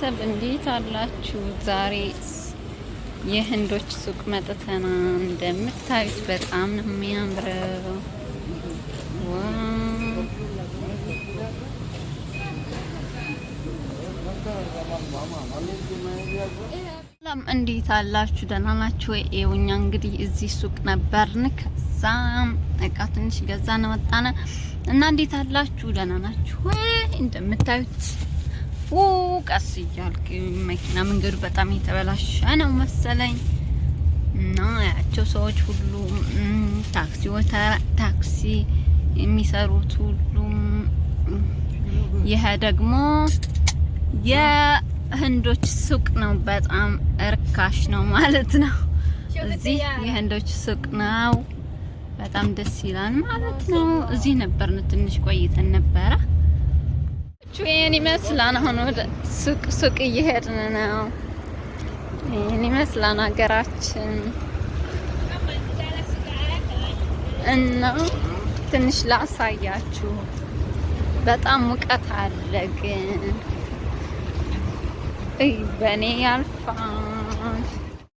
ቤተሰብ፣ እንዴት አላችሁ? ዛሬ የህንዶች ሱቅ መጥተናል። እንደምታዩት በጣም ነው የሚያምረው። Wow! ሰላም፣ እንዴት አላችሁ? ደህና ናችሁ ወይ? ይኸው እኛ እንግዲህ እዚህ ሱቅ ነበርን። ከዛም እቃ ትንሽ ገዛን ወጣን እና እንዴት አላችሁ? ደህና ናችሁ ወይ? እንደምታዩት ቀስ እያልክ መኪና መንገዱ በጣም የተበላሸ ነው መሰለኝ እና ያቸው ሰዎች ሁሉ ታክሲ ታክሲ የሚሰሩት ሁሉም። ይሄ ደግሞ የህንዶች ሱቅ ነው። በጣም እርካሽ ነው ማለት ነው። እዚህ የህንዶች ሱቅ ነው። በጣም ደስ ይላል ማለት ነው። እዚህ ነበርን፣ ትንሽ ቆይተን ነበረ። ይሄን ይመስላል። አሁን ወደ ሱቅ ሱቅ እየሄድን ነው። ይሄን ይመስላል ሀገራችን እና ትንሽ ላሳያችሁ። በጣም ሙቀት አለ ግን እይ በእኔ ያልፋል።